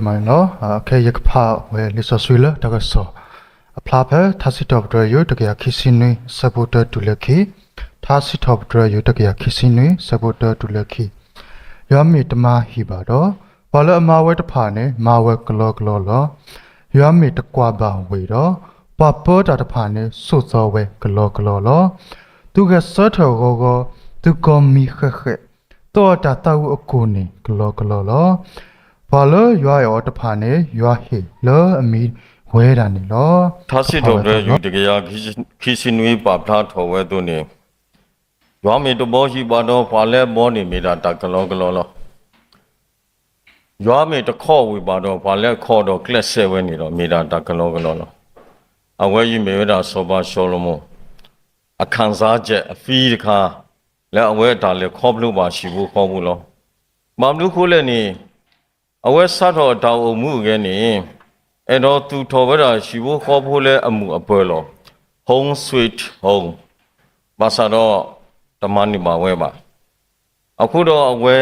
မ့ၢ်လီၤ. ခဲအံၤယကဖးဝဲလံာ်စီဆှံလၢတၢ်ကစီၣ်အဖျါဖဲ ထါစံးထီၣ်ပတြၢၤယိၤ တကယၤခံဆံနွံ ဆၢဖိတၢတုၤလၢခံ, ထါစံးထီၣ်ပတြၢၤယိၤ တကယၤခံဆံနွံ ဆၢဖိတၢတုၤလၢခံ, ယွၤမ့ၢ်တမၤဟံၣ်ဘၣ်ဒီး, ပှၤလၢအမၤဝဲတဖၣ်န့ၣ် မၤဝဲကလီကလီလီၤ. ယွၤမ့ၢ်တကွၢ်ဘၣ်ဝ့ၢ်ဒီး, ပှၤပၢတၢ်တဖၣ်န့ၣ် ဆိးသီဝဲကလီကလီလီၤ. သူဂဲၤဆၢထၢၣ်ဂီၤဂီၤ, သူကီၢ်မံဃဲးဃဲး, သီၣ်အတၢ်သးဝံၣ်အကိၢ်န့ၣ် ကလီကလီလီၤ. ပှၤလၢယွၤအဲၣ်အီၤတဖၣ်န့ၣ် ယွၤဟ့ၣ်လၢအမံၤဝဲဒၣ်န့ၣ်လီၤ. ထါစံးထီၣ်ပတြၢၤယိၤ တကယၤခံဆံနွံ ပာ်ဖျါထီၣ်ဝဲအသိးန့ၣ်, ယွၤမ့ၢ်တဘှီဟံၣ်ဘၣ်ဒီး ပှၤလၢအဘှီန့ၣ် မ့ၢ်ဒၣ်တၢ်ကလီကလီလီၤ. ယွၤမ့ၢ်တခီၣ်ဝ့ၢ်ဘၣ်ဒီး ပှၤလၢအခီၣ်ဒီးကျဲးစၢးဝဲန့ၣ်ဒီး မ့ၢ်ဒၣ်တၢ်ကလီကလီလီၤ. အဝဲအံၤမ့ၢ်ဝဲဒၣ်စီၤပၤၡလိၤမိၣ် အခံစားချက် အသံတခါ လၢအဝဲအတၢ်လဲၤခီဖျိဘၣ်ဟံၣ်ဖိဃီဖိလီၤ. ဘၣ်မနုၤအဃိလဲၣ်န့ၣ်, အဝဲစးထီၣ်အတၢ်အိၣ်မူအဂဲန့ၣ်, အဲၣ်ဒိးသူၣ်ထီၣ်ဝဲဒၣ်ဟံၣ်ဖိဃီဖိလၢအမုာ်အပၢၤလီၤ. Home sweet home. ဘၣ်ဆၣ်ဒီး တမၤန့ၢ်ဘၣ်ဝဲဘၣ်. အဃိဒီးအဝဲ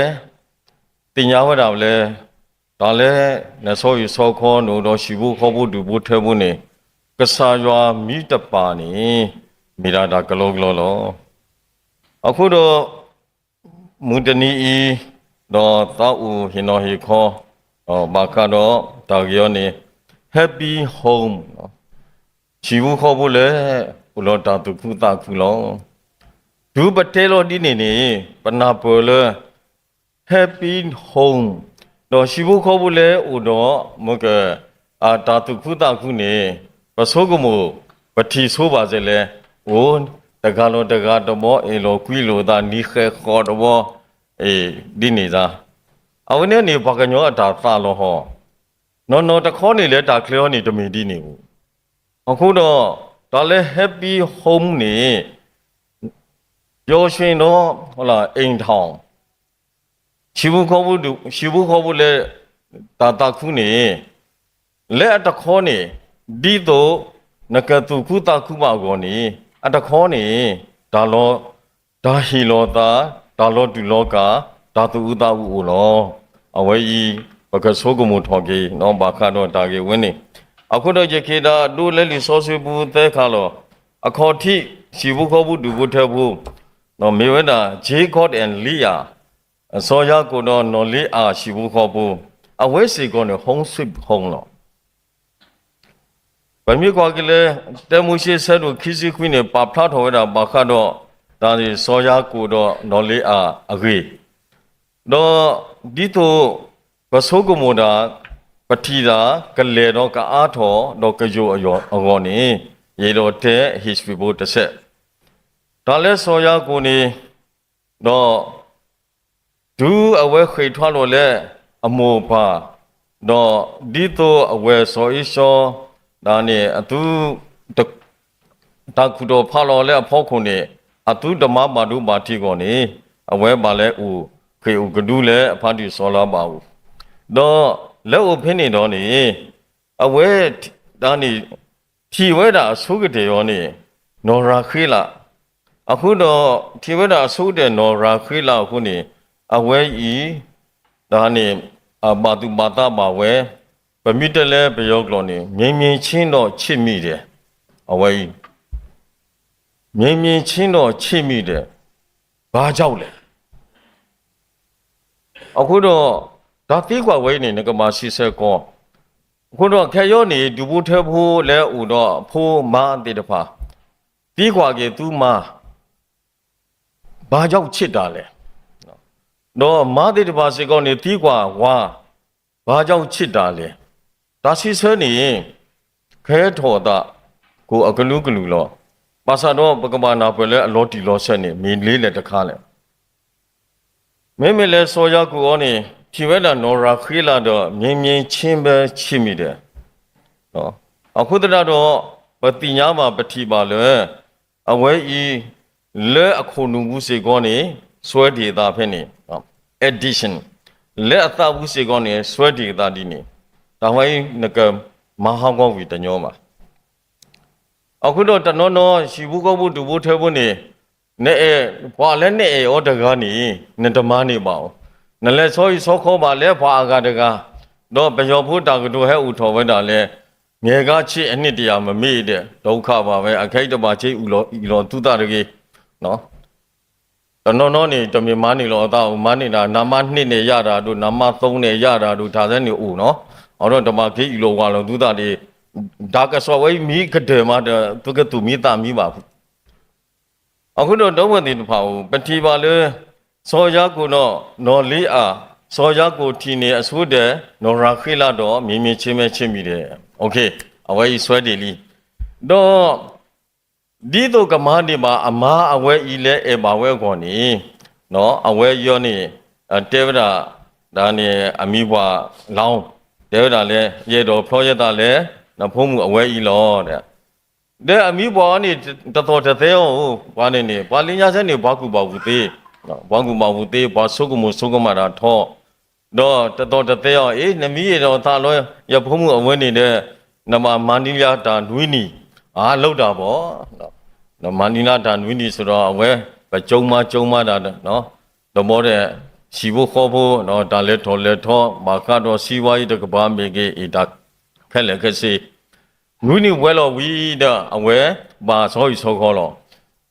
သ့ၣ်ညါဝဲဒၣ်လၢ တၢ်လၢနဆီဟံၣ်ဆီဃီ နအိၣ်ဒီးဟံၣ်ဖိဃီဖိဒူၣ်ဖိထၢဖိန့ၣ်, ကစၢ်ယွၤမ့ၢ်တပာ်န့ၣ် မ့ၢ်ဒၣ်တၢ်ကလီကလီလီၤ. အဃိဒီး မုၢ်တနံၤအံၤ ဒီးသးအိၣ်ဟ့ၣ်နီၤဟ့ၣ်ခီ ဘၣ်ဃးဒီးတၢ်ဂ့ၢ်အံၤန့ၣ် Happy Home, ဟံၣ်ဖိဃီဖိလၢ အိၣ်ဒီးတၢ်သူၣ်ခုသးခုလီၤ. တုၤပတဲလီၤဒ်န့ၣ်န့ၣ် ပနၢ်ပၢၢ်လၢ Happy Home, ဒီးဟံၣ်ဖိဃီဖိလၢအိၣ်ဒီး မ့ၢ်က တၢ်သူၣ်ခုသးခုန့ၣ် ပဆိကမိၣ် ပထံၣ်ဆိဘၣ်စ့ၢ်လဲၣ်, အိၣ် တဂၤလီၤတဂၤတဘီ အဲၣ်လိာ်ကွံလိာ်သး နံၤဃဲးဃီတဘီ ဒ်န့ၣ်သါ. အဝဲန့ၣ်န့ၣ် ပှၤကညီအတၢ်သးလီၤဟီ. နီၢ်နီၢ်တခီန့ၣ်လၢတၢ်ချၢအံၤန့ၣ် တမ့ၢ်ဒ်န့ၣ်ဘၣ်. အဃိဒီး တၢ်လၢ Happy Home န့ၣ် ပျော်ရွှင်သော အိမ်ထောင်, ဟံၣ်ဖိဃီဖိလၢ တၢ်သးခုန့ၣ် လၢအတခီန့ၣ် ဒ်သိး နကသူၣ်ခုသးခုဘၣ်အဂီၢ်န့ၣ် အတခီန့ၣ် တၢ်လီၤ တၢ်ဟ့ၣ်လီၤသး, တၢ်လီၤတူာ်လီၤကာ်, တၢ်သူၣ်အုးသးအုးအိၣ်လီၤ. အဝဲအံၤ ပကဆိကမိၣ်ထီၣ်က့ၤ ဘၣ်ဃးဒီးတၢ်ဂ့ၢ်ဝဲန့ၣ်. အဃိဒီးယက့ၤဒၣ်ဒိလၢလံာ်စီဆှံပူၤသၢခါလီၤ. အခီၣ်ထံး ဟံၣ်ဖိဃီဖိဒူၣ်ဖိထၢဖိ မ့ၢ်ဝဲဒၣ် J Court and Leah, စီၤယၤကိာ်ဒီးနီၢ်လ့အၤဟံၣ်ဖိဃီဖိ, အဝဲစ့ၢ်ကီးန့ၣ် home sweet home လီၤ. ပမ့ၢ်ကွၢ်က့ၤလၢ တၢမိၤၡ့ဆၢဒိၣ်ခံဆံခွံန့ၣ် ပာ်ဖျါထီၣ်ဝဲဒၣ်ဘၣ်ဃးဒီး တၢ်န့ၣ်စီၤယၤကိာ်ဒီးနီၢ်လ့အၤအဂ့ၢ်, ဒီးဒ်သိး ပဆိကမိၣ်တၢ် ပထံၣ်တၢ် ကလဲၢ်ဒီးကအါထီၣ်ဒီးကယိာ်အဂီၢ်န့ၣ် ယအဲၣ်ဒိးတဲ history ဖိတစဲး, တၢ်လၢစီၤယၤကိာ်န့ၣ် ဒီး တုၤအဝဲဃ့ၢ်ထွါလိာ်လၢအမိၢ်အပၢ်, ဒီးဒ်သိးအဝဲၢ်စီၤအ့ၡီၤ ဒၣ်န့ၣ် အသု တၢ်ခူၣ်ထီၣ်ဖးလီၤလၢအဖီခိၣ်န့ၣ် အသုတမၤဘၣ်ဒိဘၣ်ထံးအဂီၢ်န့ၣ် အဝဲဘၣ်လဲၤအိၣ်ဃ့ၢ်အိၣ်ကဒုလၢအဖါတံၢ်စီၤလၤဘၣ်အအိၣ်, ဒီးလၢအိၣ်ဖဲန့ၣ်ဒီးန့ၣ် အဝဲ ဒၣ်န့ၣ် ထံၣ်ဝဲဒၣ်အဆိကတၢၢ်အီၤန့ၣ် နီၢ်ရၤဃ့လး, အဃိဒီး ထံၣ်ဝဲဒၣ်အဆိကတၢၢ်နီၢ်ရၤဃ့လးအဃိန့ၣ် အဝဲအံၤ ဒၣ်န့ၣ် ဘၣ်သူၣ်ဘၣ်သးဘၣ်ဝဲ, ပမ့ၢ်တဲလၢပယီၤကျိာ်န့ၣ် မြင်မြင်ချင်းတော့ချစ်မိတယ်, အဝဲအံၤ မြင်မြင်ချင်းတော့ချစ်မိတယ်, ဘာကြောင့်လဲ. အဃိဒီး တၢ်သံကွၢ်ဝဲအံၤန့ၣ် နကဘၣ်စံးဆၢကီး, အဃိဒီးခဲအံၤန့ၣ် ဒူၣ်ဖိထၢဖိလၢအိၣ်ဒီးအဖိမါသ့ၣ်တဖၣ် သံကွၢ်က့ၤသုမါ ဘာကြောင့်ချစ်တာလဲ, ဒီးမါသ့ၣ်တဖၣ်စ့ၢ်ကီးန့ၣ် သံကွၢ်ဝၤ ဘာကြောင့်ချစ်တာလဲ, တၢ်စံးဆၢန့ၣ် ကဲထီၣ်အသးကိးအကလုာ်ကလုာ်လီၤ. ဘၣ်ဆၣ်ဒီးပကဘၣ်နၢ်ပၢၢ်လၢအလီၤတံၢ်လီၤဆဲးန့ၣ် မ့ၢ်လ့လဲၣ်တခါလဲၣ်. မ့မ့ၢ်လၢစီၤယၤကိာ်အီၤန့ၣ် ထံၣ်ဝဲဒၣ်နီၢ်ရၤဃ့လးဒီး မြင်မြင်ချင်းပဲချစ်မိတယ်, အဃိသတးဒီး ပသ့ၣ်ညါဘၣ်ပထံၣ်ဘၣ်လၢ အဝဲအံၤ လၢအခိၣ်နူာ်ပူၤစ့ၢ်ကီးန့ၣ် စွဲတ့ၢ်အသးဖဲန့ၣ်, addiction, လၢအသးပူၤစ့ၢ်ကီးန့ၣ် စွဲတ့ၢ်အသးဒ်န့ၣ်, တၢ်ဝဲအံၤနကမၤဟးဂီၤဝံၤတညီဘၣ်. အဃိဒီးတနီၤနီၤ ဟံၣ်ဖိဃီဖိဒူၣ်ဖိထၢဖိန့ၣ် နအဲၣ် ပှၤလၢနအဲၣ်အီၤတဂၤန့ၣ် နတမၤန့ၢ်ဘၣ်အီၤ, နလဲၤဆီဟံၣ်ဆီဃီဘၣ်လၢပှၤအဂၤတဂၤ, ဒီးပယီၤဖိတၢ်ကတိၤဟဲအိၣ်ထီၣ်ဝဲဒၣ်လၢ ငယ်ကားချစ် အနှစ်တစ်ရာမမေ့တဲ့ ဒုက္ခပါပဲ အခဲအံၤတဘၣ်ချ့ အူလီၤသူသးတဂ့ၤ. တနီၤနီၤန့ၣ် တမ့ၢ်မၤန့ၢ်လီၤအသးအိၣ် မၤန့ၢ်ဒၣ် နမးနှစ်နဲ့ရတာတို့ နမးသုံးနဲ့ရတာတို့ တၢ်သဲန့ၣ်အိၣ်နီၤ. အဒီးတဘၣ်ချ့ အူလီၤဝးလီၤသူသးတဂ့ၤ. တၢ်ကစီၣ်ဝဲမ့ၢ်ကတၢၢ်မးဒီး သုကသူၣ်မံသးမံဘၣ်ဖုး အဃိဒီးဒီပုၢ်ဝဲၢ်သ့ၣ်တဖၣ်ဧၢ, ပထံၣ်ဘၣ်လၢ စီၤယၤကိာ်ဒီးနီၢ်လ့အၤ, စီၤယၤကိာ်ထံၣ်န့ၢ်အဆိဒဲး နီၢ်ရၤဃ့လးဒီး မ့မ့ၢ်ဆ့မဲဆ့မံၤဒဲး, အဝဲအံၤစွဲဒ်လံ. ဒီး ဒ်သိးကမၤန့ၢ်ဘၣ်အမါအဝဲအံၤလၢအဲၣ်ဘၣ်ဝဲအဂီၢ်န့ၣ်, အဝဲယီၤန့ၣ် တဲဝဲဒၣ် ဒ်န့ၣ်အမံၤပှၢ်လီၤ, တဲဝဲဒၣ်လၢ ယအဲၣ်ဒိးဖျီယသးလၢ နဖိမုၣ်အဝဲအံၤလီၤ. ဒီးအမံၤပှၢ်အံၤန့ၣ် တသီၣ်တသဲအီၤဧိၤ, ပှၤန့ၣ်န့ၣ် ပှၤလၢညါစဲန့ၣ် ပှၤကူၣ်ဘၣ်ကူၣ်သ့, ပှၤကူၣ်ဘၣ်ကူၣ်သ့ ပှၤဆိကမိၣ်ဆိကမးတၢ်ထီ, ဒီးတသီၣ်တသဲအီၤ, အ့ နမံၤအဲၣ်ဒိးသးလီၤ ယဖိမုၣ်အဝဲန့ၣ်ဒီး နဘၣ်မၤနံၤလၢတၢ်နွံနံၤ, အလုပ်တာပေါ့, နမၤနံၤလၢတၢ်နွံနံၤ ဆိုတော့ အဝဲ ပကၠိမၤကၠိမၤတၢ် တဘီဒီး ဟံၣ်ဖိဃီဖိ တၢ်လဲၤထီၣ်လဲၤထီ ဘၣ်ဃးဒီး စီးပွားရေးတကပၤမ့ၢ်ဂ့ၤ အံၤတၢ်ခဲလၢာ်ခဲဆ့ နွံနံၤဝဲလီၤဝံၤဒီး အဝဲဘၣ်ဆီဟံၣ်ဆီဃီလီၤ.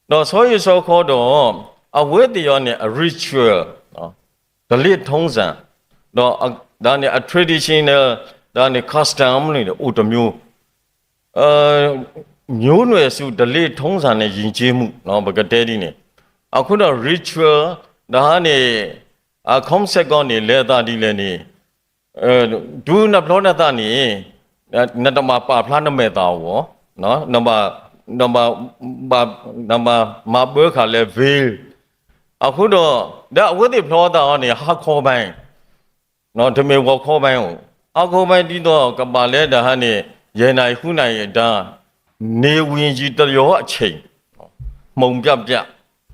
ဒီးဆီဟံၣ်ဆီဃီဒီး အဝဲသ့ၣ်အံၤန့ၣ် အ ritual ဓလေ့ထုံးစံ ဒီး ဒ်န့ၣ် အ traditional ဒ်န့ၣ် custom န့ၣ် အိၣ်တမျိုး မျိုးနွယ်စု ဓလေ့ထုံးစံနဲ့ယဉ်ကျေးမှု ပကတဲဒ်န့ၣ်, အဃိဒီး ritual ဒ်န့ၣ် အခီစဲးကီးန့ၣ် လဲၤသးဒ်လဲၣ်န့ၣ်, တုၤနဖျီနသးန့ၣ် နတဘၣ်ပာ်ဖျါနမဲာ်သၣ်အဂီၢ်, နဘၣ် နဘၣ်မၤဘၢဃာ်လၢ veil အဃိဒီး ဒီးအဝဲသ့ၣ်ဖျီသးအီၤန့ၣ် ဟါခီဘဲ တမ့ၢ်ဂီၤခီဘဲအိၣ်, ဟါခီဘဲဒ်သိးကဘၣ်လဲၤဒၣ်ဟးန့ၣ် ယဲၢ်နၣ်ရံၣ်ဃုနၣ်ရံၣ်အဒါ, နေဝင်ပြီတရောအချိန်, မှုန်ပြပြ,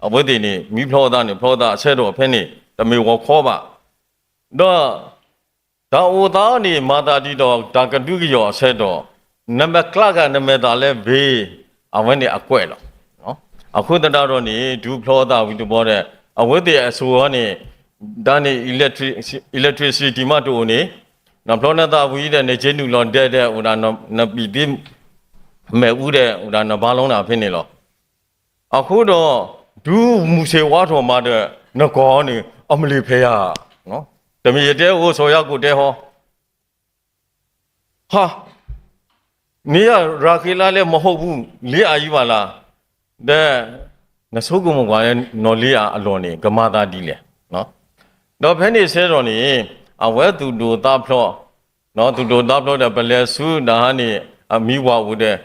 အဝဲသ့ၣ်န့ၣ် မ့ၢ်ဖျီသးန့ၣ် ဖျီသးအဆၢဒီးဖဲန့ၣ် တမ့ၢ်ဂီၤခီဘၣ်, ဒီး တၢ်အိၣ်သးအီၤန့ၣ် မၤသးဒ်သိး တၢ်ကဒုကယီၢ်အဆၢဒီး နမ့ၢ်ကျးက့ၤနမဲာ်သၣ်လၢ veil အဝဲန့ၣ်အကွဲးလီၤ. အဃိသတးဒီးန့ၣ် တုၤဖျီသးဝံၤတဘျီဒီး အဝဲသ့ၣ်အစိၤအီၤန့ၣ် ဒ်န့ၣ် electricity မးတအိၣ်န့ၣ် နဖျီနသးဝံၤဒီး နက့ၤနုာ်လီၤဒဲးဒီး အိၣ်ဒၣ်နပံာ်သ့ မဲာ်အူဒီး အိၣ်ဒၣ်နဘါလီနၤဖဲန့ၣ်လီၤ. အဃိဒီး တုၤမုၢ်ဆ့ၣ်ဝါထီၣ်မးဒီး နကိာ်န့ၣ် အမလ့ၤဖဲယၤ, တမ့ၢ်ယတဲအိၣ် စီၤယၤကိာ်တဲဟီ ဟာ, မင်းက ရာခေလလည်းမဟုတ်ဘူး, လ့အၤကြီးပါလား, ဒီး နဆိကမိၣ်ကွၢ်လၢ နီၢ်လ့အၤအလီၢ်န့ၣ် ကမၤသးဒ်လဲၣ်. ဒီးဖဲန့ၣ်ဆဲးဒီးန့ၣ် အဝဲသူၣ်ဒိၣ်သးဖျိး, သူၣ်ဒိၣ်သးဖျိးဒီး ပလဲၤဆူဒၣ်ဟါန့ၣ် အမံၤဝၤအိၣ်ဒီး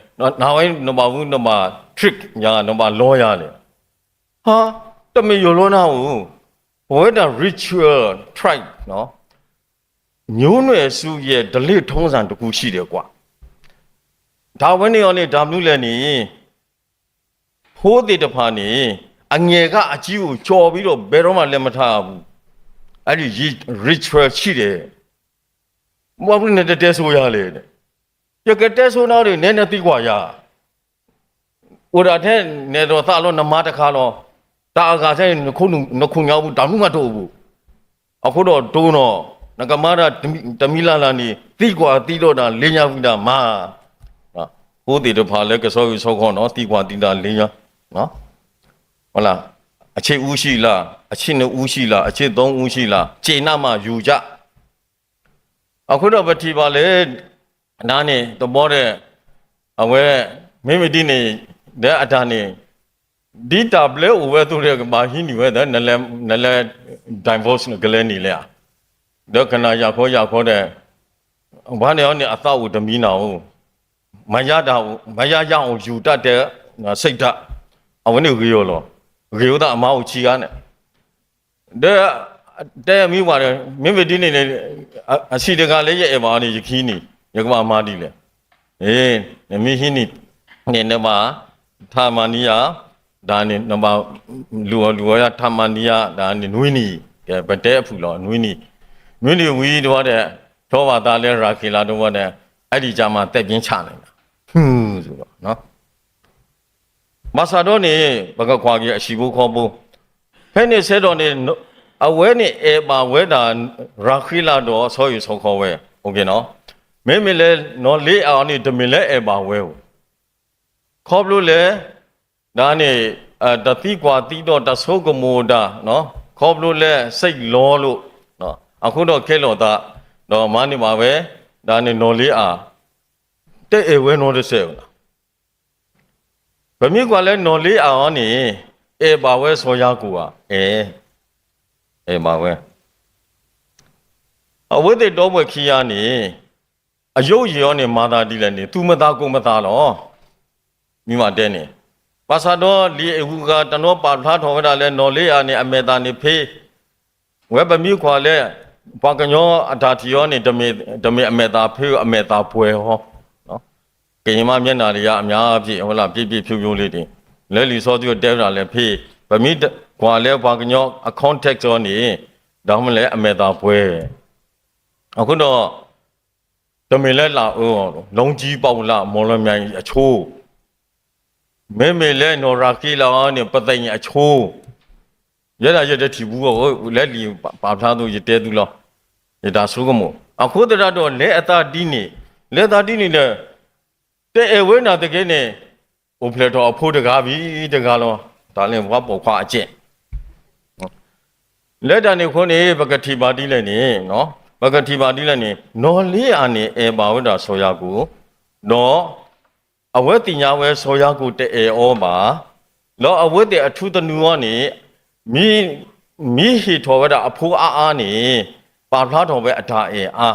နဝဲနဘၣ်ဝံ နဘၣ် trick ယၤ နဘၣ်လီယၤလဲၣ်. ဟါ, တမ့ၢ်ယိာ်လီနၤဧိၤ, ပဝဲဒၣ် ritual trick နော်, မျိုးနွယ်စုရဲ့ ဓလေ့ထုံးစံတစ်ခုရှိတယ်ကွာ. တၢ်ဝဲန့ၣ်အီၤန့ၣ် တၢ်မနုၤလဲၣ်န့ၣ်, ဖိသ့ၣ်တဖၣ်န့ၣ် အငယ်ကအကြီးကိုကျော်ပြီးတော့ ဘယ်တော့မှလက်မထပ်ရဘူး. အဲ့ဒီ ritual ရှိတယ်. ဘာဖြစ်လို့နတတဲဆိုးရလဲၣ်. ယကတဲဆိုးနၤဒီး နဲနသံကွၢ်ယၤ အိၣ်ဒၣ်ထဲနဲဒီးသးလီၤ နမါတခါလီၤ. တၢ်အဂၤထဲန့ၣ် နခိၣ်နူာ်ညါပူၤ တၢ်မနုၤမးတအိၣ်ဘူး. အဃိဒီးတိၢ်နီၣ် နကမၤတၢ်တမံၤလၢ်လၢ်န့ၣ် သံကွၢ်သံဒိးတၢ်လၢညါဝံၤဒၣ်မး. ဖိသ့ၣ်တဖၣ်လၢကဆီဂံၢ်ဆီဃီနီၤ သံကွၢ်သံဒၣ်လၢညါ ဟုတ်လား, အဆင့်ဦးရှိလား, အဆင့်နှစ်ဦးရှိလား, အဆင့်သုံးဦးရှိလား, ကျေနပ်မှယူကြ. အဃိဒီးပထံၣ်ဘၣ်လၢ အတၢ်န့ၣ် တဘီဒီး အဝဲ မ့မ့ၢ်ဒ်န့ၣ် ဒီးအတၢ်န့ၣ် ဒ်တၢ်ဘျၢအိၣ်ဝဲအသိးဒီး ကဘၣ်ဟံးန့ၢ်ဝဲဒီး နလဲၤ divorce နကလဲၤန့ၣ်လဲၣ်ဧါ. ဒီးကနၣ်ယၢ်ခီယၢ်ခီဒီး ပှၤန့ၣ်အီၤန့ၣ် အသးအိၣ်တမံၤနၤဧိၤ, မယါတၢ် မယါယၤအိၣ်ယူၤတၢ်တဲ စိတ်ဓာတ် အဝဲန့ၣ်ဂ့ၤအီၤလီၤ. ဂ့ၤဝဲဒၣ်အမါအိၣ်ဆံးဂၤန့ၣ် ဒီး တဲမံဝၤဒီး မ့မ့ၢ်ဒ်န့ၣ်န့ၣ် အဆံးတဂၤလၢယအဲၣ်ဘၣ်အီၤန့ၣ် ယကဟံးန့ၢ် ယကဘၣ်မၤဒ်လဲၣ်. နမ့ၢ်ဟံးန့ၢ်န့ၣ် နဘၣ်ထးမၤနံၤယၤ ဒၣ်န့ၣ် နဘၣ်လူၤအီၤလူၤအီၤယၤ ထးမၤနံၤယၤ ဒၣ်န့ၣ် နွံနံၤ, ကဲ ပတဲအဖုၣ်လီၤ နွံနံၤ, နွံနံၤဝံၤတဝီဒီး ဖျီဘၣ်သးလၢရၤခ့လးတဝီဒီး အဲ့ဒီကျမှ သတ်ပြင်းချတယ် ဆိုတော့ ဘၣ်ဆၣ်ဒီးန့ၣ် ပကကွၢ်က့ၤအဟံၣ်ဖိဃီဖိ, ဖဲန့ၣ်ဆဲးဒီးန့ၣ် အဝဲန့ၣ်အဲၣ်ဘၣ်ဝဲဒၣ် ရၤဃ့လးဒီးဆီဟံၣ်ဆီဃီဝဲ, မ့မ့ၢ်လၢနီၢ်လ့အၤအံၤန့ၣ် တမ့ၢ်လၢအဲၣ်ဘၣ်ဝဲဧိၤ, ခီဖျိလၢ ဒ်န့ၣ် တသံကွၢ်သံဒီးတဆိကမိၣ်တၢ်, ခီဖျိလၢစံးလီၤလိာ်, အဃိဒီးကဲလိာ်သး, ဒီးမၤန့ၢ်ဘၣ်ဝဲ, ဒ်န့ၣ်နီၢ်လ့အၤ တအဲၣ်ဝဲနီတစဲးဘၣ်. ပမ့ၢ်ကွၢ်လၢနီၢ်လ့အၤအံၤန့ၣ် အဲၣ်ဘၣ်ဝဲစီၤယၤကိာ်ဧါ, အဲၣ်, အဲၣ်ဘၣ်ဝဲ. အဝဲသ့ၣ်ဒီပုၢ်ဝဲၢ်ခံဂၤန့ၣ် အယိယံာ်အီၤန့ၣ် မၤသးဒ်လဲၣ်န့ၣ် သူၣ်မသးကိၢ်မသးလီၤ. မ့ၢ်မးတဲန့ၣ်, ဘၣ်ဆၣ်ဒီးလံာ်အဂုၤအဂၤတနီၤပာ်ဖျါထီၣ်ဝဲဒၣ်လၢ နီၢ်လ့အၤန့ၣ် အမဲာ်သၣ်န့ၣ်ဖ့, ဝဲပမ့ၢ်ကွၢ်လၢ ပှၤကညီအတၢ်ထံၣ်အီၤန့ၣ် တမ့ၢ်အမဲာ်သၣ်ဖ့ အမဲာ်သၣ်ပှဲၤဟီ, ကရင်မှမျက်နှာတွေက အများအားဖြင့် ဟုတ်လား ပြည့်ပြည့်ဖြိုးဖြိုးလေးတွေ လၢလံာ်စီဆှံတဲဝဲဒၣ်လဲၣ်ဖ့, ပမ့ၢ်ကွၢ်လၢပှၤကညီအ context အီၤန့ၣ် ဒီးမ့ၢ်လၢအမဲာ်သၣ်ပှဲၤ, အဃိဒီး တမ့ၢ်လၢလၢအအၢအီၤ လုံးကြီးပေါက်လှ မော်လမြိုင်အချိုး, မ့မ့ၢ်လၢနီၢ်ရၤဃံလၤအံၤန့ၣ် ပသ့ၣ်ညါအချိုး, ယဲဒၣ်ယတထံၣ်ဘူးအီၤ လၢလံာ်ပာ်ဖျါအသိး ယတဲသုလီၤ, ယတၢ်ဆိကမိၣ်. အဃိသတးဒီး လဲၤအသးဒ်န့ၣ်, လဲၤအသးဒ်န့ၣ်ဒီး တအဲၣ်ဝဲနာ်သက့န့ၣ် အိၣ်ဖျဲၣ်ထီၣ်အဖိတဂၤဝံၤတဂၤလီၤ. တၢ်လၢပှၤပိာ်ခွါအကျဲ လၢတၢ်န့ၣ်အဃိန့ၣ် ပကထံၣ်ဘၣ်ဒ်လဲၣ်န့ၣ်, ပကထံၣ်ဘၣ်ဒ်လဲၣ်န့ၣ် နီၢ်လ့အၤန့ၣ် အဲၣ်ဘၣ်ဝဲဒၣ်စီၤယၤကိာ်, ဒီးအဝဲသ့ၣ်ညါဝဲစီၤယၤကိာ်တအဲၣ်အီၤဘၣ်, ဒီးအဝဲသ့ၣ်အထူသနူအီၤန့ၣ် မ့ၢ်ဟ့ၣ်ထီၣ်ဝဲဒၣ်အဖိအါအါန့ၣ် ပာ်ဖျါထီၣ်ဝဲအတၢ်အဲၣ်အါ,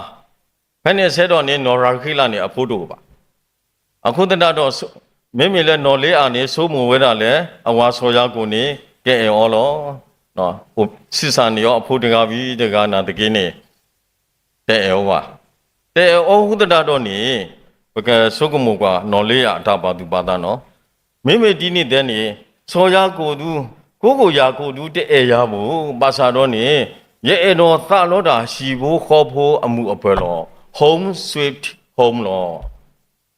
ဖဲန့ၣ်ဆဲးဒီးန့ၣ် နီၢ်ရၤဃံလၤန့ၣ် အဖိတအိၣ်ဘၣ်. အဃိသတးဒီး မ့မ့ၢ်လၢနီၢ်လ့အၤန့ၣ် ဆိကမိၣ်ဝဲဒၣ်လၢ အဝၤစီၤယၤကိာ်န့ၣ် ကအဲၣ်အီၤလီၤ. ဆံးစၢ်န့ၢ်အီၤအဖိတဂၤဝံၤတဂၤနာ်သက့န့ၣ် တအဲၣ်အီၤဘၣ်. တအဲၣ်အီၤအဃိသတးဒီးန့ၣ် ပကဆိကမိၣ်ကွၢ် နီၢ်လ့အၤအတၢ်ပာ်သူၣ်ပာ်သးနီၤ. မ့မ့ၢ်ဒ်န့ၣ်သတးန့ၣ် စီၤယၤကိာ်ဒု ကိးကိာ်ယၤကိာ်ဒု တအဲၣ်ယၤဘၣ်, ဘၣ်ဆၣ်ဒီးန့ၣ် ယအဲၣ်ဒိးသးလီတၢ်ဟံၣ်ဖိဃီဖိအမုာ်အပၢၤလီၤ. Home sweet home လီၤ.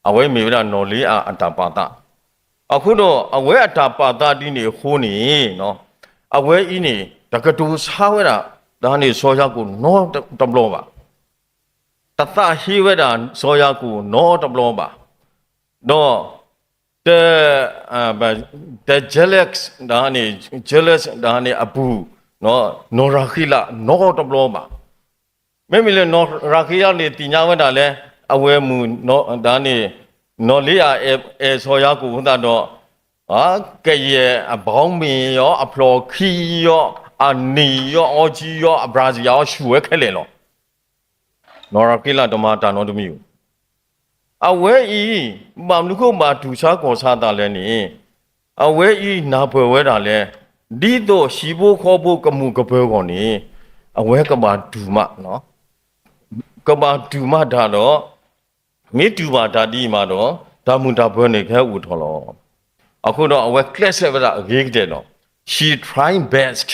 အဝဲမ့ၢ်ဝဲဒၣ်နီၢ်လ့အၤအတၢ်ပာ်သး. အဃိဒီးအဝဲအတၢ်ပာ်သးဒ်န့ၣ်အဃိန့ၣ် အဝဲအံၤန့ၣ် တကတိၤဆါဝဲဒၣ် တၢ်န့ၣ်စီၤယၤကိာ်နီတဘျီဘၣ်. တသးဟ့ဝဲဒၣ်စီၤယၤကိာ်နီတဘျီဘၣ်. ဒီး တ တ jealous တၢ်န့ၣ် jealous တၢ်န့ၣ်အပူၤ နီၢ်ရၤဃံလၤနီတဘျီဘၣ်. မ့မ့ၢ်လၢနီၢ်ရၤဃံလၤန့ၣ် သ့ၣ်ညါဝဲဒၣ်လၢ အဝဲမုၣ် တၢ်န့ၣ် နီၢ်လ့အၤ အဲၣ်စီၤယၤကိာ်အဃိသတးဒီး ကယဲၢ်အဘီမ့ၢ်ယီၤ အဖျိၣ်ခံယီၤ အနံၤယီၤ အီကံယီၤ အဘြၤစံယီၤ ဆူၣ်ဝဲခဲလၢာ်လီၤ. နီၢ်ရၤဃံလၤတမၤတၢ်နီတမံၤဧိၤ. အဝဲအံၤ ဘၣ်မနုၤဃိဘၣ်တူၢ်ဆါကီၢ်ဆါသးလဲၣ်န့ၣ် အဝဲအံၤနၢ်ပၢၢ်ဝဲဒၣ်လၢ ဒ်သိးဟံၣ်ဖိဃီဖိကမုာ်ကပၢၤအဂီၢ်န့ၣ် အဝဲကဘၣ်တူၢ်မး ကဘၣ်တူၢ်မးတၢ်ဒီး မ့ၢ်တူၢ်ဘၣ်တၢ်ဒ်အံၤမးဒီး တၢ်မုာ်တၢ်ပၢၤန့ၣ်ကဟဲအိၣ်ထီၣ်လီၤ. အဃိဒီးအဝဲကျဲးစၢးဝဲဒၣ်အဂ့ၤကတၢၢ်လီၤ. She tried best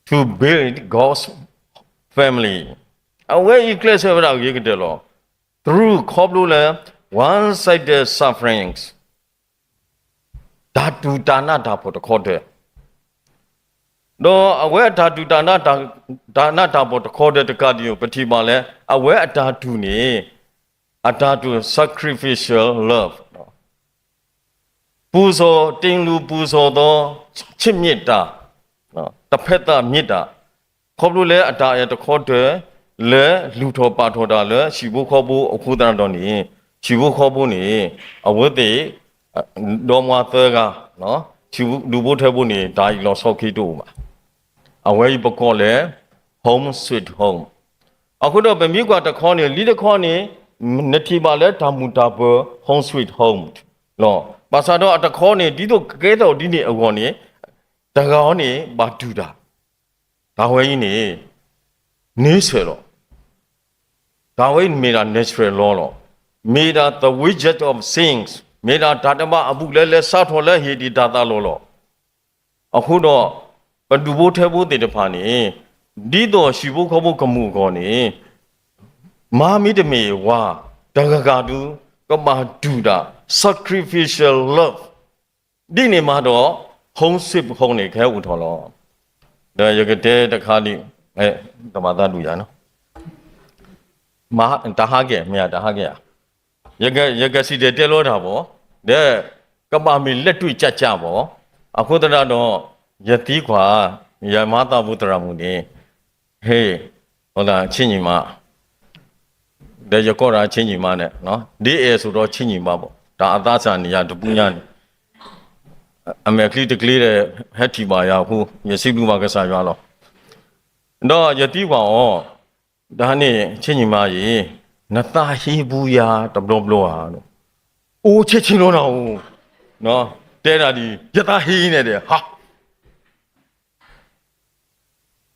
to build God's family. အဝဲအံၤကျဲးစၢးဝဲဒၣ်အဂ့ၤကတၢၢ်လီၤ. Through ခီဖျိလၢ one-sided sufferings တၢ်တူၢ်တၢ်နးတၢ်ဖှီၣ်တခီတၢၢ် ဒီးအဝဲအတၢ်တူၢ်တၢ်နး တၢ်နးတၢ်ဖှီၣ်တခီတၢၢ်တကးဒံး ပထံၣ်ဘၣ်လၢ အဝဲအတၢ်တူၢ်န့ၣ် အတၢ်တူၢ် sacrificial love ပူဇော် တင်လူပူဇော်သော ချစ်မြတ်တာ တစ်ဖက်သတ်မြတ်တာ ခီဖျိလၢအတၢ်အဲၣ်တခီတၢၢ် လၢလူၤထီၣ်ပာ်ထီၣ်တၢ်လၢဟံၣ်ဖိဃီဖိအဃိသတးဒီးန့ၣ် ဟံၣ်ဖိဃီဖိန့ၣ် အဝဲသ့ၣ် ဒီမါသၢဂၤ ဒူဖိထၢဖိန့ၣ် တၢ်အံၤလီၤဆီခံတအိၣ်ဘၣ်. အဝဲအံၤပကိးလၢ home sweet home. အဃိဒီးပမ့ၢ်ကွၢ်တခီန့ၣ် လံတခီန့ၣ် နထံၣ်ဘၣ်လၢတၢ်မုာ်တၢ်ပၢၤ home sweet home လီၤ. ဘၣ်ဆၣ်ဒီးအတခီန့ၣ် ဒ်သိးကကဲထီၣ်ဒ်န့ၣ်အဂီၢ်န့ၣ် တဂၤအီၤန့ၣ် ဘၣ်တူၢ်တၢ် တၢ်ဝဲအံၤန့ၣ် nature လီၤ. တၢ်ဝဲအံၤမ့ၢ်ဒၣ် natural law လီၤ. မ့ၢ်ဒၣ် the wages of sins မ့ၢ်ဒၣ်တၢ်တဘၣ်အဘူးအလဲလၢစးထီၣ်လၢဟ့ၣ်ဒံးတၢ်သးလီၤလီၤ. အဃိဒီး ပဒူဖိထၢဖိသ့ၣ်တဖၣ်န့ၣ် ဒ်သိးဟံၣ်ဖိဃီဖိကမုာ်အဂီၢ်န့ၣ် မါမ့တမ့ၢ်ဝၤ တဂၤဂၤဒု ကဘၣ်တူၢ်တၢ် sacrificial love ဒ်န့ၣ်မးဒီး home sweet home န့ၣ် ကဟဲအိၣ်ထီၣ်လီၤ. ဒီးယကတဲတခါဒံး တဘၣ်သးဒုးယၤနီၤ. တဟးက့ၤ မ့ၢ်ဧါ တဟးက့ၤဧါ, ယကစံၣ်တဲၤတဲလီၤတၢ်ဘၣ်, ဒီး ကဘၣ်မ့ၢ်လက်တွေ့ကျကျဘၣ်, အဃိသတးဒီး ယသံကွၢ် ယမါသးဖိသရၣ်မုၣ်န့ၣ် ဟ့ၣ် အီၤဒၣ်ဆ့ၣ်ညီၣ်မး, ဒီးယကိးဒၣ်ဆ့ၣ်ညီၣ်မးန့ၣ် ဒ်အဲၣ်ဆိးဒီးဆ့ၣ်ညီၣ်မးဘၣ်, တၢ်အသးစၢ်န့ၣ်ယၤတပူၤညါန့ၣ် အမဲာ်ချံတကျ့ဒီး ဟဲထံၣ်ဘၣ်ယၤအဃိ ယစံးဘျုးဘၣ်ကစၢ်ယွၤလီၤ. ဒီးယသံကွၢ်အီၤ, တၢ်န့ၣ်ဆ့ၣ်ညီၣ်မးအံၤ နသးဟ့ပူၤယၤတဘျီဘျီဧါ, အိၣ်ဆ့ၣ်ဆ့ၣ်လီၤနၤဧိၤ, တဲဒၣ်ဒ် ယသးဟ့န့ၣ်ဒီး ဟါ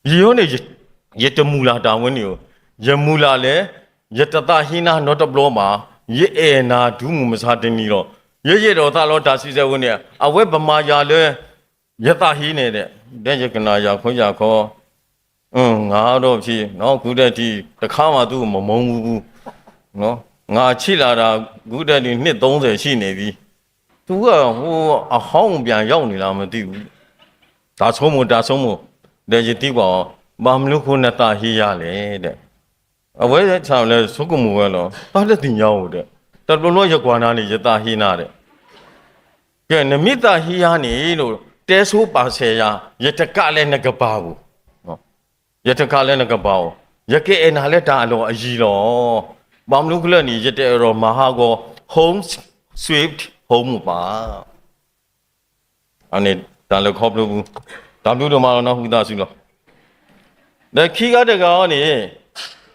ယဲန့ၣ် ယတမုၢ်လၢ်တၢ်ဝဲန့ၣ်ဧိၤ, ယမုၢ်လၢ်လၢ ယတသးဟ့နၤနီတဘျီဘၣ်, ယအဲၣ်နၤတုၤမုၢ်မဆါတနံၤလီၤ. ယယဲၢ်ဒီးသးလီၤတၢ်စံးဆဲးဝဲန့ၣ် အဝဲပမၤယၤလၢ ယသးဟ့န့ၣ်ဒီး ဒီးယကနၣ်ယၤခီယၤခီ ငါတော့ဖြစ် နော် အခုထက်ထိ တခါမှ သူ့ကို မမုန်းဘူးဘူး နော် ငါချစ်လာတာ အခုထက်ထိ နှစ် သုံးဆယ် ရှိနေပြီ သူက ဟို အဟောင်းကို ပြန်ရောက်နေလား မသိဘူး တၢ်ဆိကမိၣ် တၢ်ဆိကမိၣ် ဒီးယသံကွၢ်အီၤ ဘၣ်မနုၤအဃိ နသးဟ့ယၤလဲၣ် ဒီး အဝဲဆၣ်လဲၤဆိကမိၣ်ဝဲလီၤ သးတသ့ၣ်ညါဧိၤဒီး တဘျီဘျီယကွၢ်နၤန့ၣ် ယသးဟ့နၤဒီး ကဲ နမ့ၢ်သးဟ့ယၤန့ၣ် တဲဆိပာ်စဲၤယၤ ယတကးလဲၤနကပၤဧိၤ ယတကးလဲၤနကပၤဧိၤ ယကအဲၣ်နၤလၢတၢ်အလီၢ်အယံၤလီၤ. ဘၣ်မနုၤအဃိလဲၣ်န့ၣ် ယတအဲၣ်ဒိးမၤဟးဂီၤ home sweet home ဘၣ်. အန့ၣ်တၢ်လဲၤခီဖျိပူၤ တၢ်ဘျုးဒိၣ်မးလီၤ နီၢ်ဟူသးစူၤလီၤ. ဒီးခံဂၤတဂၤအံၤန့ၣ်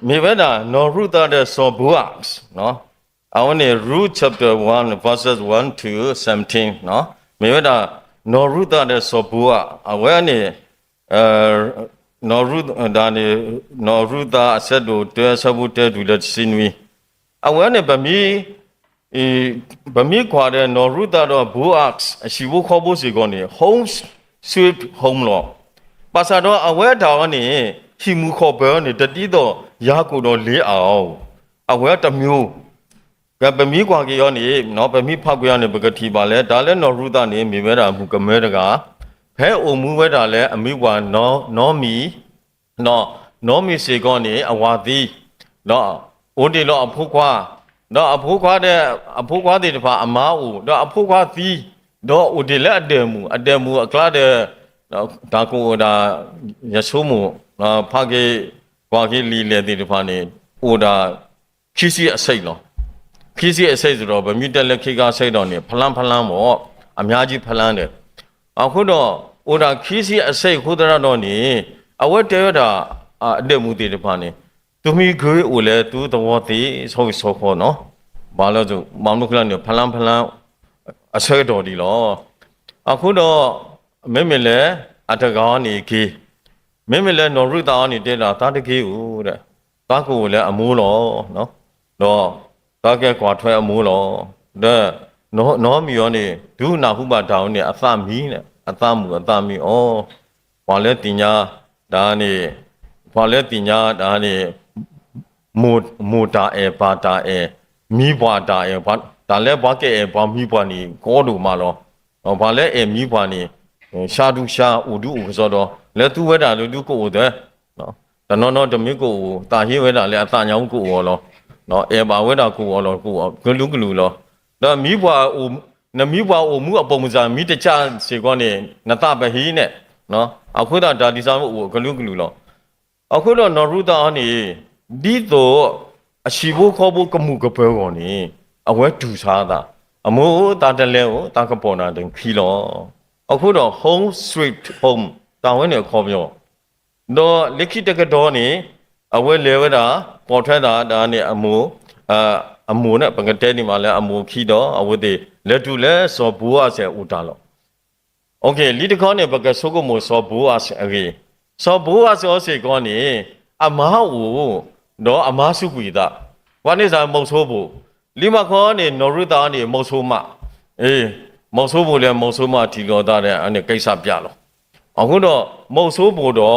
မ့ၢ်ဝဲဒၣ် နီၢ်ရူၤသးဒီးစီၤဘိအး အဝဲန့ၣ် Ruth chapter one verses one to seventeen မ့ၢ်ဝဲဒၣ် နီၢ်ရူၤသးဒီးစီၤဘိအး အဝဲန့ၣ် နီၢ်ရူၤသး ဒၣ်န့ၣ် နီၢ်ရူၤသးအဆၢဒိၣ်တၢ အဆၢဖိတၢတုၤလၢတဆံနွံ အဝဲန့ၣ် ပမ့ၢ်ကွၢ်ဒီးနီၢ်ရူၤသးဒီးဘိအး အဟံၣ်ဖိဃီဖိစ့ၢ်ကီးန့ၣ် home sweet home လီၤ. ဘၣ်ဆၣ်ဒီးအဝဲတၢ်အံၤန့ၣ် ဟံၣ်မုၢ်ဃီၣ်ပၢၤန့ၣ် တဒ်သိးယၤကိာ်ဒီးလ့အၤအီၤ, အဝဲတမံၤ ကဲ ပမ့ၢ်ကွၢ်က့ၤအီၤန့ၣ် ပမ့ၢ်ဖးကွၢ်အီၤန့ၣ် ပကထံၣ်ဘၣ်လၢ တၢ်လၢနီၢ်ရူၤသးန့ၣ် မ့ၢ်ဝဲဒၣ်မုၣ်ကမဲတဂၤ, ဖဲအိၣ်မူဝဲဒၣ်လၢအမံၤပှၢ်နီမံၤ, နီမံၤစ့ၢ်ကီးန့ၣ် အဝၤသံ, ဒီးအိၣ်ဒံးလီၤအဖိခွါ, ဒီးအဖိခွါဒီး အဖိခွါသ့ၣ်တဖၣ်အမါအိၣ်, ဒီးအဖိခွါသံ, ဒီးအိၣ်ဒံးလၢအဒဲးမုၣ်, အဒဲးမုၣ်အကျါဒီး တၢ်ကအိၣ်ဒၣ် ယဆိကမိၣ် ဖးက့ၤကွၢ်က့ၤလံာ်လဲၢ်သ့ၣ်တဖၣ်န့ၣ် အိၣ်ဒၣ် ခံဆံအဆံးလီၤ. ခံဆံအဆံးစ့ၢ်ကီး ပမ့ၢ်တဲလၢခံခါဆံးဒီးန့ၣ် ဖလါဖလါမ့ၢ် အများကြီးဖလါဒီး အဃိဒီး အိၣ်ဒၣ်ခံဆံအဆံးအဃိသတးဒီးန့ၣ် အဝဲတဲဝဲဒၣ် အဒဲးမုၣ်သ့ၣ်တဖၣ်န့ၣ် သုမ့ၢ်က့ၤအိၣ်လၢသုသဝီသ့ ဆီဂ့ၤဆီဃီနီၤ ဘၣ်လၢ ဘၣ်မနုၤဃိလဲၣ်န့ၣ် ဖလါဖလါ အဆၢကတီၢ်ဒံးလီၤ. အဃိဒီး မ့မ့ၢ်လၢ အတဂၤအံၤန့ၣ်က့ၤ မ့မ့ၢ်လၢနီၢ်ရူၤသးအံၤန့ၣ်တဲဒၣ် သးတက့ၤဧိၤဒီး သးကအိၣ်လၢအမိၢ်လီၤ. ဒီးသးကကွၢ်ထွဲအမိၢ်လီၤ. ဒီးနီၢ်မံၤအံၤန့ၣ် တုၤနၢ်ဟူဘၣ်တၢ်အံၤန့ၣ် အသးမံန့ၣ် အသးမုာ်အသးမံအီၤ, ပှၤလၢသ့ၣ်ညါတၢ်န့ၣ် ပှၤလၢသ့ၣ်ညါတၢ်န့ၣ် မိၢ်တၢ်အဲၣ်ပၢ်တၢ်အဲၣ် မံၤပှၢ်တၢ်အဲၣ် တၢ်လၢပှၤကအဲၣ်ပှၤမံၤပှၢ်န့ၣ် ကီဒိၣ်မးလီၤ. ပှၤလၢအဲၣ်မံၤပှၢ်န့ၣ် ဆါဒူဆါ အိၣ်ဒူအိၣ်ကစီဒီး လဲၤသူဝဲဒၣ်လၢဒူကအိၣ်သၢ တနီၤနီၤတမ့ၢ်ကအိၣ် သးဟ့ဝဲဒၣ်လၢအသးညါအူကအိၣ်အီၤလီၤ. အဲၣ်ဘၣ်ဝဲဒၣ်ကအိၣ်အီၤလီၤ ကအိၣ်ကလုာ်ကလုာ်လီၤ. ဒီးမံၤပှၢ် နမံၤပှၢ်အိၣ်မူအပိာ်မုၣ်စၢ် မံၤတစၢ်စ့ၢ်ကီးန့ၣ် နသးပဟံးန့ၣ် အဃိသတးတၢ်ဒ်သိးအိၣ်ကလုာ်ကလုာ်လီၤ. အဃိဒီးနီၢ်ရူၤသးအံၤန့ၣ် ဒ်သိး အဟံၣ်ဖိဃီဖိကမုာ်ကပၢၤအဂီၢ်န့ၣ် အဝဲတူၢ်ဆါအသး အမိၢ်ဧၢ သးတလဲၤဧိၤ သးကပိာ်နၤတခံလီၤ. အဃိဒီး home sweet home တၢ်ဝဲန့ၣ်အခီပညီ ဒီးလၢခံတကတီၢ်န့ၣ် အဝဲလဲၤဝဲဒၣ် ပိာ်ထွဲသးဒၣ်န့ၣ် အမိၢ် အမိၢ်န့ၣ် ပကတဲန့ၣ်မးလၢအမိၢ်ခံဒီး အဝဲသ့ၣ် လဲၤတုၤလၢစီၤဘိအးစဲၣ်အိၣ်တၢ်လီၤ. လံတခီန့ၣ် ပကဆိကမိၣ်စီၤဘိအးစဲၣ်အဂ့ၢ်, စီၤဘိအးစဲၣ်အီၤစ့ၢ်ကီးန့ၣ် အမါအိၣ် ဒီးအမါစူးကွံာ်အသး, ပှၤန့ၣ်စ့ၢ်မုတ်ဆိုးဖိ, လံမၤခီန့ၣ် နီၢ်ရူၤသးန့ၣ် မုတ်ဆိုးမး, မုတ်ဆိုးဖိလဲၣ် မုတ်ဆိုးမးထံၣ်လိာ်သးဒီး အန့ၣ်ကိစ္စပြလီၤ. အဃိဒီး မုတ်ဆိုးဖိဒီး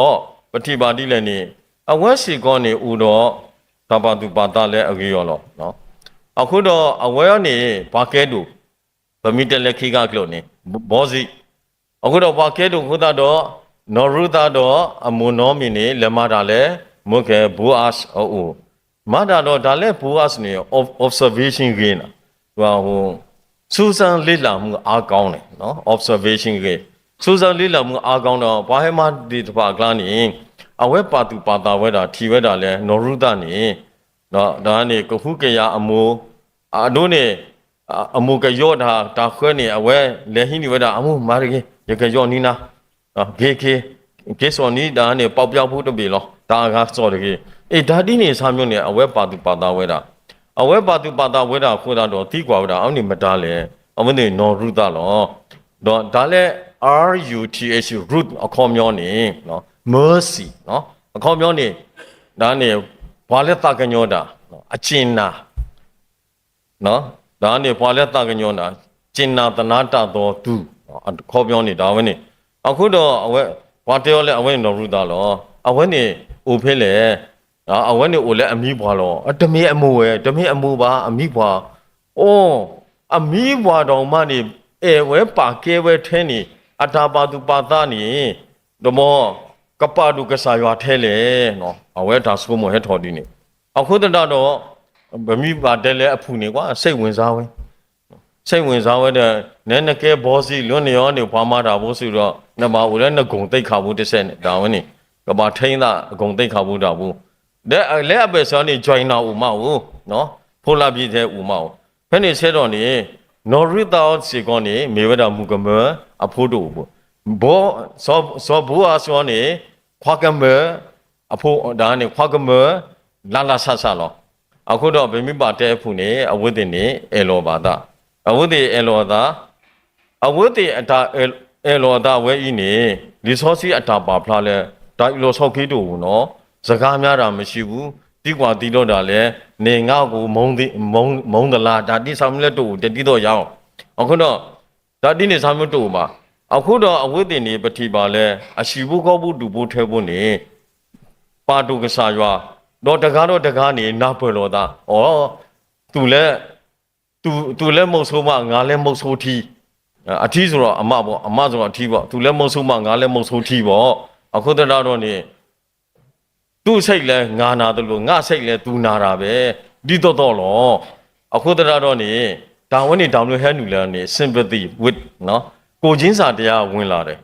ပထံၣ်ဘၣ်ဒ်လဲၣ်န့ၣ် အဝဲစ့ၢ်ကီးန့ၣ်အိၣ်ဒီး တၢ်ပာ်သူၣ်ပာ်သးလၢအဂ့ၤအီၤလီၤ. အဃိဒီးအဝဲန့ၣ် ပှၤကဲဒိၣ်, ပမ့ၢ်တဲလၢခံခါကျိာ်န့ၣ် ဘီစံး, အဃိဒီးပှၤကဲဒိၣ်အဃိသတးဒီး နီၢ်ရူၤသးဒီးအမိၢ်နီၢ်မံၤန့ၣ် လဲၤမၤတၢ်လၢ မိၢ်ကဲဘိအးစဲၣ်အအိၣ်, မၤတၢ်ဒီးတၢ်လၢ Boaz န့ၣ် observation ဂ့ၤနီၤ, စူးစမ်းလေ့လာမှုအားကောင်းန့ၣ် observation ဂ့ၤ, စူးစမ်းလေ့လာမှုအားကောင်းဒီး ပှၤဟဲမၤသ့ၣ်တဖၣ်အကျါန့ၣ် အဝဲပာ်သူၣ်ပာ်သးဝဲဒၣ် ထံၣ်ဝဲဒၣ်လၢနီၢ်ရူၤသးန့ၣ် ဒီးန့ၣ် ကဟုကယာ်အမိၢ်, အဒိန့ၣ် အမိၢ်ကယီတၢ် တၢ်ဃၢန့ၣ် အဝဲလဲၤဟံးန့ၢ်ဝဲဒၣ် အမိၢ်မၤတဂ့ၤ ယကယီနံၤနၤ, က့ၤက့ၤ က့ၤစိာ်နံၤ တၢ်န့ၣ် ပေါက်ပြားဖိတဘ့ၣ်လီၤ တၢ်အဂၤစိာ်တဂ့ၤ, အ့ တၢ်ဒ်န့ၣ်ဆၣ်မၠိန့ၣ် အဝဲပာ်သူၣ်ပာ်သးဝဲဒၣ်, အဝဲပာ်သူၣ်ပာ်သးဝဲဒၣ်အဃိသတးဒီး သံကွၢ်ဝဲဒၣ် အဝဲန့ၣ်မတၤလဲၣ်, အဝဲန့ၣ်နီၢ်ရူၤသးလီၤ. ဒီးတၢ်လၢ R U T H, Ruth အခီပညီန့ၣ် mercy အခီပညီန့ၣ် တၢ်န့ၣ် ပှၤလၢသးကညီၤတၢ် အကြင်နာ် တၢ်န့ၣ် ပှၤလၢသးကညီၤတၢ် ကြင်နာ်သနားတတ်သောသူ အခီပညီန့ၣ် တၢ်ဝဲန့ၣ်, အဃိဒီးအဝဲ ပှၤတဲအီၤလၢအဝဲန့ၣ်နီၢ်ရူၤသးလီၤ. အဝဲန့ၣ်အိၣ်ဖဲလဲၣ်, အဝဲန့ၣ်အိၣ်လၢအမံပှၢ်လီၤ. တမ့ၢ်အမိၢ်ဝဲ တမ့ၢ်အမိၢ်ဘၣ် အမံပှၢ်, အိ အမံပှၢ်ဒီးမးန့ၣ် အဲၣ်ဝဲပာ်ကဲဝဲထဲန့ၣ် အတၢ်ပာ်သူၣ်ပာ်သးန့ၣ် ဒီးမ် ကပာ်ဒိၣ်ကစၢ်ယွၤထဲလဲၣ်, အဝဲတၢ်ဆိကမိၣ်ဟဲထီၣ်ဒ်န့ၣ်, အဃိသတးဒီး ပမ့ၢ်ဘၣ်တဲလၢအဖုၣ်န့ၣ်ကွၢ် စိတ်ဝင်စားဝဲ, စိတ်ဝင်စားဝဲဒီး နဲနကဲ boss လၢန့ၣ်အီၤန့ၣ် ပှၤမၤတၢ်ဖိစ့ၢ်ဒီး နဘၣ်အိၣ်လၢနဂုဏ်သိက္ခာဖိတစဲးန့ၣ် တၢ်ဝဲန့ၣ် ကဘၣ်ထဲသးဂုဏ်သိက္ခာဖိတၢ်ဖိ, ဒီးလၢအဘၢၣ်စၢၤန့ၣ် joiner အိၣ်မးအိၣ်, ဖိလၢဘံထဲအိၣ်မးအိၣ်, ဖဲန့ၣ်ဆဲးဒီးန့ၣ် နီၢ်ရူၤသးစ့ၢ်ကီးန့ၣ် မ့ၢ်ဝဲဒၣ်မုၣ်ကမၢအဖိတအိၣ်ဖိ, စီၤဘိအၤစ့ၢ်ကီးန့ၣ် ခွါကမၢအဖိ တၢ်န့ၣ် ခွါကမၢ လၢ်လၢ်ဆးဆးလီၤ. အဃိဒီးပမ့ၢ်ဘၣ်တဲအဖုၣ်န့ၣ် အဝဲသ့ၣ်န့ၣ် အဲၣ်လီၤဘၣ်သး, အဝဲသ့ၣ်အဲၣ်လီၤအသး, အဝဲသ့ၣ်အတၢ်အဲၣ်လီၤအသးဝဲအံၤန့ၣ် လံာ်စီဆှံအတၢ်ပာ်ဖျါလၢ တၢ်အုၣ်လီၤဆီခံတအိၣ်နီၤ, စကားများတာမရှိဘူး, သံကွၢ်သံဒိးတၢ်လဲၣ်, နငါးကိုမုန်းသလား, တၢ်ဒ်ဆၣ်မုၢ်လၢတအိၣ်တဒ်သိးယၤအီၤ, အဃိဒီး တၢ်ဒ်န့ၣ်ဆၣ်မုၢ်တအိၣ်ဘၣ်. အဃိဒီးအဝဲသ့ၣ်န့ၣ် ပထံၣ်ဘၣ်လၢ အဟံၣ်ဖိဃီဖိဒူၣ်ဖိထၢဖိန့ၣ် ပာ်ဒိၣ်ကစၢ်ယွၤ, ဒီးတဂၤဒီးတဂၤန့ၣ် နၢ်ပၢၢ်လိာ်သး, အိ သူလၢ သူလၢမုဆိုးမး ငါလည်းမုဆိုးထီး, အထီးဆိုတော့အမပေါ့, အမဆိုတော့အထီးပေါ့, သူလည်းမုဆိုးမး ငါလည်းမုဆိုးထီးပေါ့, အဃိသတးဒီးန့ၣ် သူ့စိတ်လည်းငါနာသလို ငါ့စိတ်လည်းသူနာတာပဲ, ဒ်သိးသိးလီၤ. အဃိသတးဒီးန့ၣ် တၢ်ဝဲန့ၣ်တၢ်မနုၤဟဲနုာ်လီၤန့ၣ် sympathy with ကိုယ်ချင်းစာတရားဝင်လာတယ်,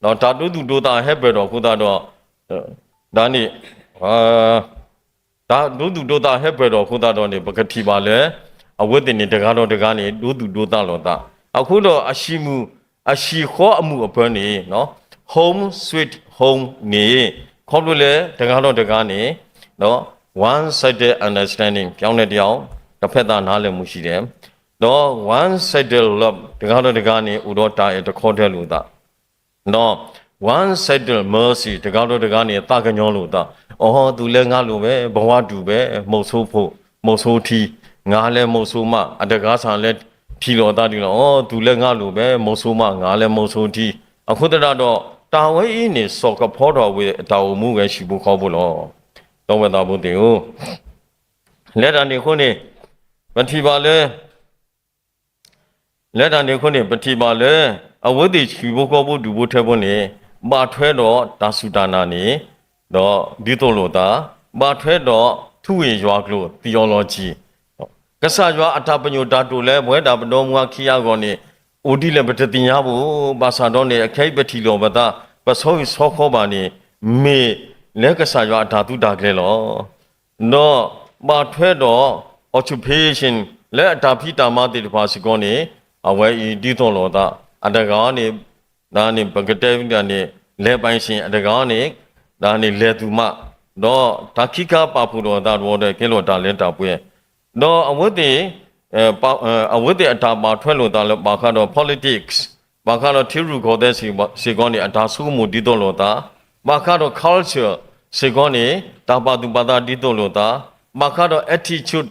ဒီးတၢ်ဒိသူၣ်ဒိသးဟဲပၢၢ်ထီၣ်အဃိသတးဒီး တၢ်န့ၣ် တၢ်ဒိသူၣ်ဒိသးဟဲပၢၢ်ထီၣ်အဃိသတးဒီးန့ၣ် ပကထံၣ်ဘၣ်လၢ အဝဲသ့ၣ်န့ၣ် တဂၤဒီးတဂၤန့ၣ် ဒိသူၣ်ဒိသးလိာ်သး, အဃိဒီးအဟံၣ်မုၣ် အဟံၣ်ဃီအမုၢ်အပၢၤန့ၣ် home sweet home န့ၣ် ခီဖျိလၢတဂၤဒီးတဂၤန့ၣ် one sided understanding ပြောင်းလဲတယောက် တစ်ဖက်သတ်နားလည်မှုရှိတယ်, ဒီး one sided love တဂၤဒီးတဂၤန့ၣ် အိၣ်ဒီးတၢ်အဲၣ်တခီတၢၤလိာ်သး ဒီး one sided mercy တဂၤဒီးတဂၤန့ၣ် သးကညီၤလိာ်သး, အိ သူလည်းငါလိုပဲ ဘဝတူပဲ မုဆိုးဖိ မုဆိုးထီး, ငါလည်းမုဆိုးမး အတဂၤဆၣ်လၢထံၣ်လိာ်သးဒ်လီၤ, အိ သူလည်းငါလိုပဲ မုဆိုးမး ငါလည်းမုဆိုးထီး, အဃိသတးဒီး တၢ်ဝဲအံၤန့ၣ် စိာ်ကဖီထီၣ်ဝဲအတၢ်အိၣ်မူဝဲဟံၣ်ဖိဃီဖိလီၤ. ဒီပုၢ်ဝဲၢ်သးဖိသ့ၣ်ဧၢ, လၢတၢ်န့ၣ်အဃိန့ၣ် ပထံၣ်ဘၣ်လၢ လၢတၢ်န့ၣ်အဃိန့ၣ် ပထံၣ်ဘၣ်လၢ အဝဲသ့ၣ်ဟံၣ်ဖိဃီဖိဒူၣ်ဖိထၢဖိန့ၣ် ဘၣ်ထွဲဒီးတၢ်စူၢ်တၢ်နာ်န့ၣ် ဒီးဒ်သိးလိာ်သး, ဘၣ်ထွဲဒီးထူဝ့ၢ်ယွၤကျိာ် theology ကစၢ်ယွၤအတၢ်ပညိၣ်တၢ်တိာ်လၢပဝဲဒၣ်ပဒီမါခံဂၤအဂီၢ်န့ၣ် အိၣ်ဒ်လဲၣ်ပတသ့ၣ်ညါဘၣ်, ဘၣ်ဆၣ်ဒီးန့ၣ် အခဲအံၤပထံၣ်လိာ်ပသး ပဆီဟံၣ်ဆီဃီဘၣ်န့ၣ် မ့ၢ်လၢကစၢ်ယွၤအတၢ်သူတၢ်ကျဲၤလီၤ. ဒီးဘၣ်ထွဲဒီး occupation လၢအတၢ်ဖံးတၢ်မၤသ့ၣ်တဖၣ်စ့ၢ်ကီးန့ၣ် အဝဲအံၤဒ်သိးလိာ်သး, အတဂၤန့ၣ် ဒ်န့ၣ် ပကတဲဝဲဒၣ်န့ၣ် လဲၤပိုင်ရှင် အတဂၤန့ၣ် ဒ်န့ၣ် လဲၤသူၣ်မး, ဒီးတၢ်ခံခါပာ်ဖှိၣ်ဒီးအသးတဝီဒီး ကဲလီၤတၢ်လၢတၢ်ပှဲၤ, ဒီးအဝဲသ့ၣ် အဝဲသ့ၣ်အတၢ်ဘၣ်ထွဲလိာ်သးလၢ ဘၣ်ဃးဒီး politics, ဘၣ်ဃးဒီးထံရူၢ်ကီၢ်သဲးစ့ၢ်ကီးန့ၣ် အတၢ်ဆိကမိၣ်ဒ်သိးလိာ်သး, ဘၣ်ဃးဒီး culture စ့ၢ်ကီးန့ၣ် တၢ်ပာ်သူၣ်ပာ်သးဒ်သိးလိာ်သး, ဘၣ်ဃးဒီး attitude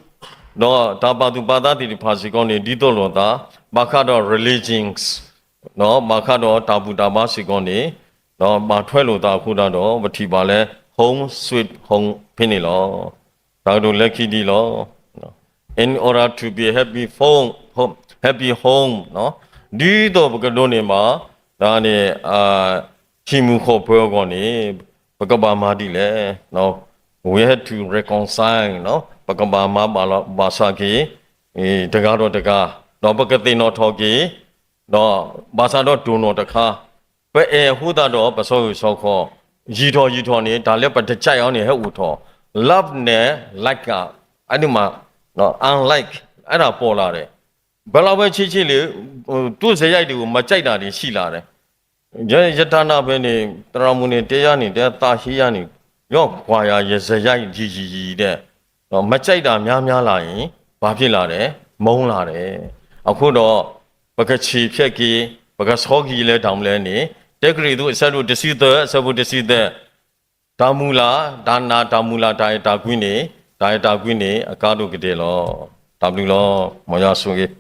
ဒီးတၢ်ပာ်သူၣ်ပာ်သးသ့ၣ်တဖၣ်စ့ၢ်ကီးန့ၣ် ဒ်သိးလိာ်သး, ဘၣ်ဃးဒီး religions ဒီးဘၣ်ဃးဒီးတၢ်ဘူၣ်တၢ်ဘါစ့ၢ်ကီးန့ၣ် ဒီးဘၣ်ထွဲလိာ်သးအဃိသတးဒီး ပထံၣ်ဘၣ်လၢ home sweet home ဖဲန့ၣ်လီၤ. တၢ်ကတိၤလၢခံဒ်လီၤ. In order to be happy home, happy home ဒ်သိးပကဒိးန့ၢ်ဘၣ် ဒ်န့ၣ် ဟံၣ်မုၢ်ဃီၣ်ပၢၤအဂီၢ်န့ၣ် ပကဘၣ်မၤဒ်လဲၣ်. we have to reconcile ပကဘၣ်မၤဘၣ်လီၤဘၣ်ဆၣ်က့ၤ တဂၤဒီးတဂၤ, ဒီးပကသ့ၣ်နီၣ်ထီၣ်က့ၤ, ဒီးဘၣ်ဆၣ်ဒီးတိၢ်နီၣ်တခါ, ပအဲၣ်အဃိသတးဒီးပဆီဂီၢ်ဆီခီ, ယံာ်ထီၣ်ယံာ်ထီၣ်န့ၣ် တၢ်လၢပတကဲအီၤန့ၣ်ဟဲအိၣ်ထီၣ်, love န့ၣ် like အဒိမး, unlike အဲဒါပေါ်လာတယ်. ဘယ်လောက်ပဲချစ်ချစ်လေ, သူ့ဇယိုက်တွေကို မကြိုက်တာတွေရှိလာတယ်. ယတၢ်နၢ်ဖဲန့ၣ် သရၣ်မုၣ်န့ၣ် တဲယၤန့ၣ် တဲသးဟ့ယၤန့ၣ်, ယကွၢ်ယၤ ယဇယိုက်ယံာ်ယံာ်ယံာ်ယံာ်ဒဲး, မကြိုက်တာများများလာရင် ဘာဖြစ်လာတယ်, မုန်းလာတယ်. အဃိဒီး ပကဆံးခဲက့ၤ, ပကဆီဂံၢ်လဲၤတၢ်မနုၤလဲၣ်န့ၣ်, တၢကရံၣ်သူး အဆၢဒိၣ်တဆံသၢ အဆၢဖိတဆံသၢ, တၢ်မုၢ်လၢ်, တၢ်နာ်တၢ်မုၢ်လၢ် တၢ်အဲၣ်တၢ်ကွံန့ၣ်, တၢ်အဲၣ်တၢ်ကွံန့ၣ် အကါဒိၣ်ကဒဲးလီၤ. တၢ်ဘျုးလီၤ, မ်ယွၤဆိၣ်ဂ့ၤ